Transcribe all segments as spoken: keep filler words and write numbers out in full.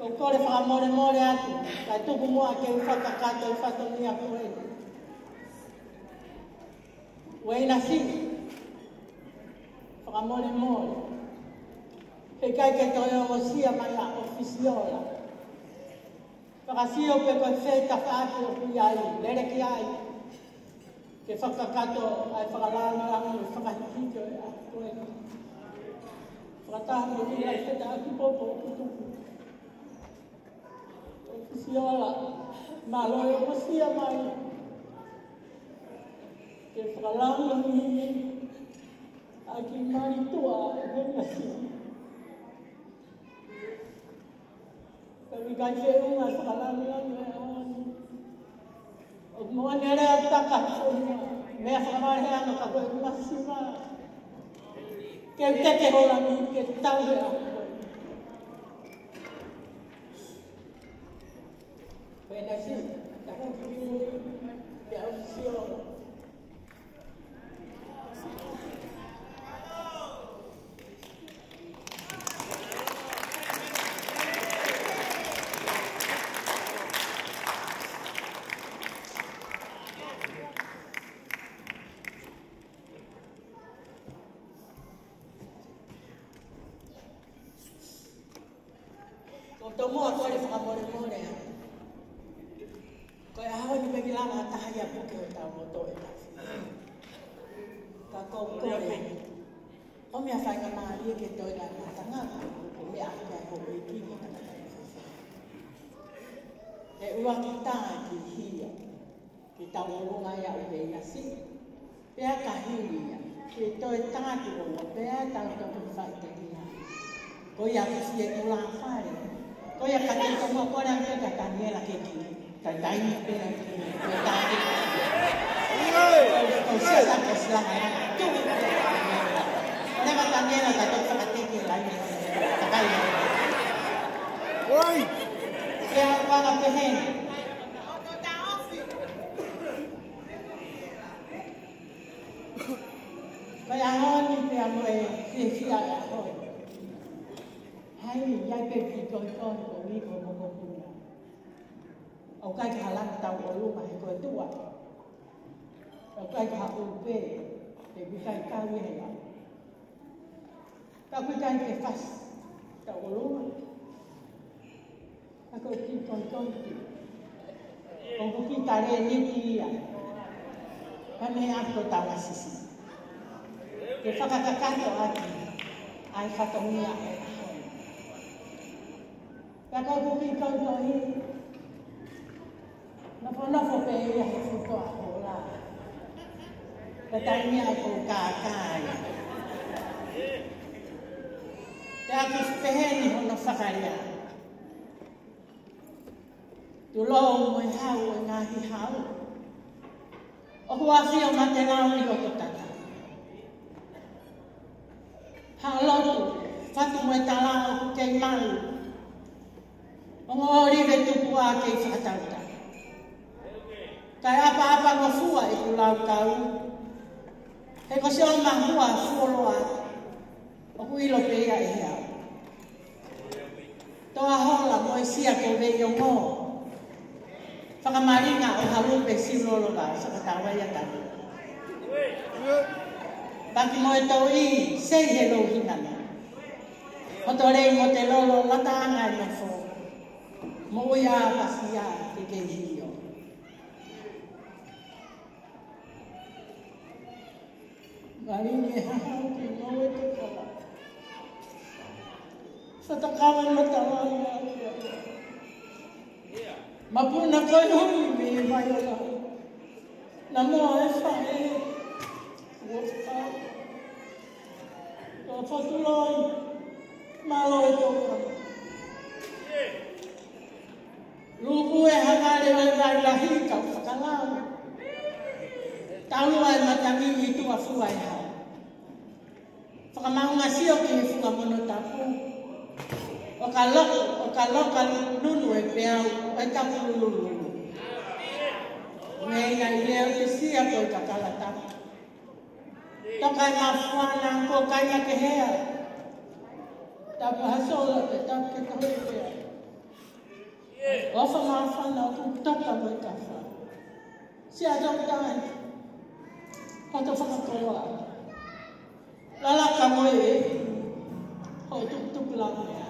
ʻOku ou kole fakamolemole atu, kae tuku muʻa ke u fakakakato e fatongia ko eni. Ueina Siʻi, fakamolemole. He ʻikai ke toe ongosia mai ʻa ʻOfisiola. Fakasio pe ko e fē tafaʻaki ʻoku ʻi ai, lele ki ai. Ke fakakakato ʻa e fakalāngilangi mo e fakahikihiki ʻo e ʻaho ko eni. Fakataha mo e kiʻi fetaʻaki popo ʻoku tuku. ʻOfisiola, mālō e ongosia mai. Ke fakalāngilangiʻi ʻa e kiʻi mali tuʻa ʻo Ueina Siʻi. Ka ʻoku ʻikai feʻunga e fakalāngilangi ʻo e ʻaho ni. ʻOku moʻoni e lea ʻoku taka he fonua, meʻa fakamālō he ʻaho ka ko e masiva. Ke u teke ho langi ke tau he ʻaho. Ueina Siʻi, taku ki he ʻOfisiola. Ko e tomuʻa kole fakamolemole atu. Ko e ʻaho ni ʻoku ʻikai lava ha taha ia ʻo puke hotau loto ʻe tafi. Ka ko e kole. Ko e meʻa faingamālie ke toe ngata ngata, ko e meʻa ʻa e houʻeiki mo e tangata. ʻE ua kita ki hia. Ke tau ʻolunga ia ʻo Ueina Siʻi. Pea ka hili ia, ke toe tangatu ʻolunga, pea tau tau tau faʻiteliha. Ko ia ke fie kula fale. Ko ia ka te tau mo kole ʻa e ka Taniela ke ki. Ka taimi pē na ki. Ko e taimi. Ko e sia sa ko sila mai. Tu. Ko e ka Taniela ka tau fakatiki lai. Takai. Oi! Pea ʻoku anga pehē. Ko e ʻaho ni pea mo e fiefia ʻo e ʻaho ni. Hai, ʻi ai pē kiʻi tohitohi ko eni ko mokopuna. ʻOku ʻikai ke hala tau ʻolunga he ko e tuʻa. ʻOku ʻikai ke haʻu pē, he ʻikai kau ia he lau. Ka ʻoku ʻikai ke fasi, tau ʻolunga. Ka ko e kiʻi tohitohi. Ko e kiʻi talēniti ia. Ka ne ako tau asisi. Ke fakakakato ʻaki ʻa e fatongia ʻo e ʻaho ni. Ka ko e kiʻi tohitohi. Nofonofo pē ia he futo ʻa hola. Ka taimi ʻoku ou kākā ai. Pea ʻoku pehē ni hono fakalea. Tulou mo e hau ʻo e ngaahi hau. ʻOku ʻafio mate lau ʻi loto tata. Haʻa lotu, fatu mo e tala ʻoku kei malu. Ongo ʻōlive tupuʻa kei fakatautau. Kae ʻapaʻapa ngofua ʻeku laukau. He ko siʻo mahua fuoloa. ʻOku ʻilo pē ia ʻe au. Toa hola mo e sia ko veiongo. Fakamalinga ʻo halu pe silolo la sakatawa ia tani. Paki mo e toʻi, sei he lou hinana. Hoto lei mo te lolo lataʻanga e nofo. Mo ia pasia ke ke hio. Malingi e hahau ke ngoue ke kala. Fatakala na tala ia ia. Mapuna koe humi me e vai ola. Na moa e fa e. Uo fa. Tō fatuloi. Mālō e tō fa. Luku e hangare ʻo e vai lahi ka fakalau. Talu ai matangi i tuʻa fua e hau. Fakamaunga sio ki he funga mono tapu. ʻO ka loko, ʻo ka loka lulu e peau, ʻo e tapu lulu. Mei ai leo te sia ko e kakala tapu. Toka e mafuana ko kaina ke hea. Tapu hasola te tapu ke tohe pea. ʻOfa māfana ʻoku toka mo e kafa. Sea Toketā, ko hoto fakakoloa. Lalaka mo e, hoʻo tukutuku lava ia.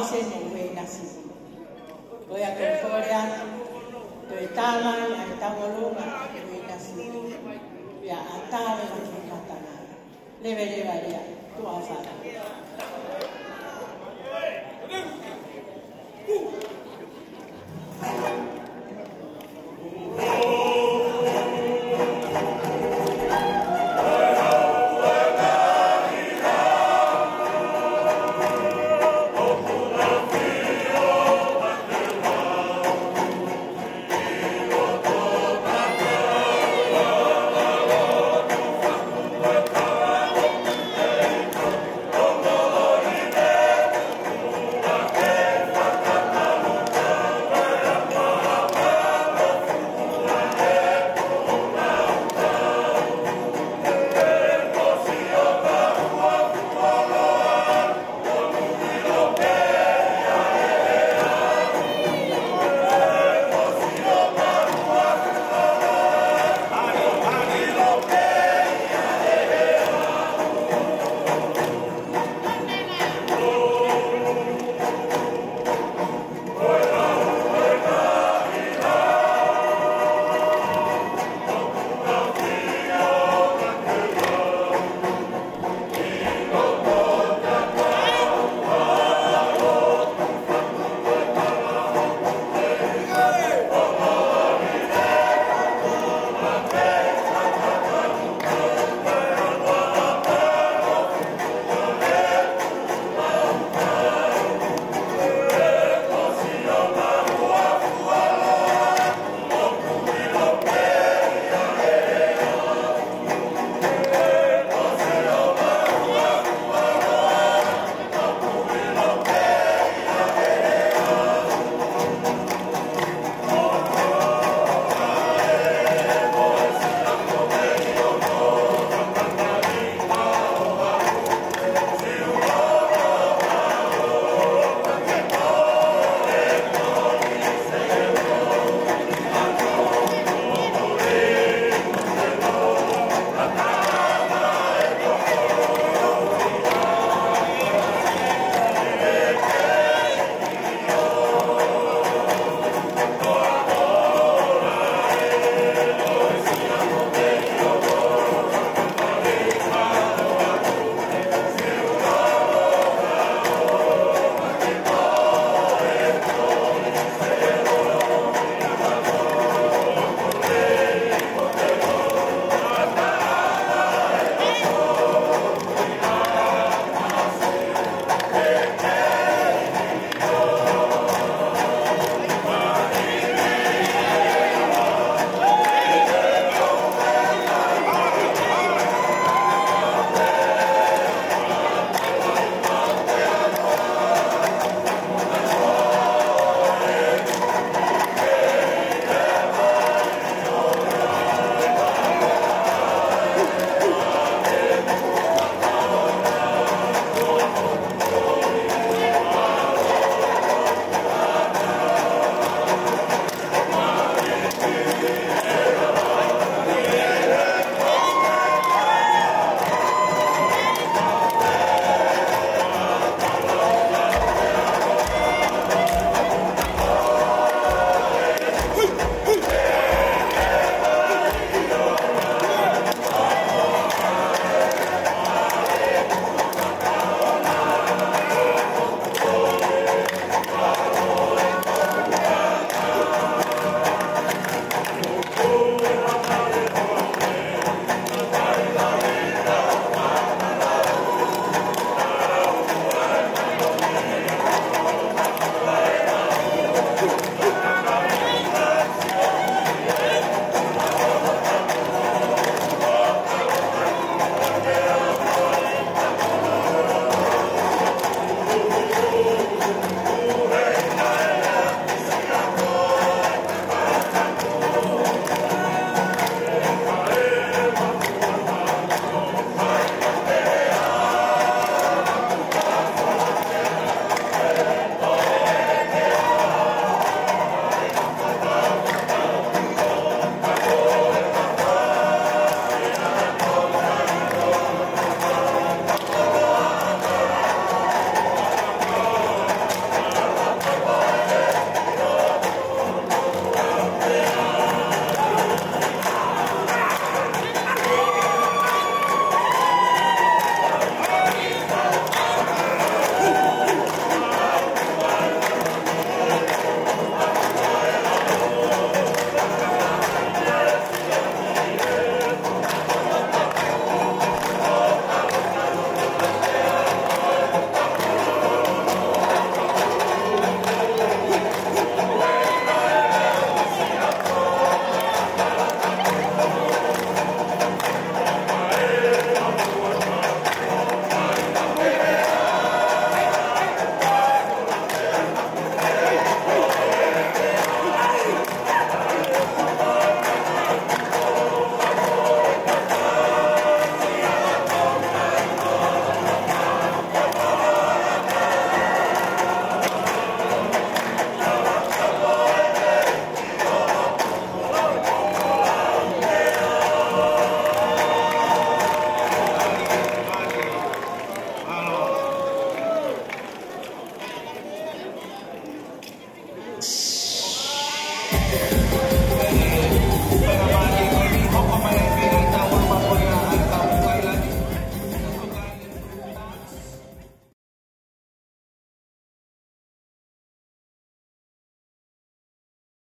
Sene Ueina Sivi. Ko ia ko e kole atu, toe tala ʻa e tauʻolunga ʻa Ueina Sivi, pea ʻatā leva ki he matanga. Leveleva lea, tuʻa ʻofa.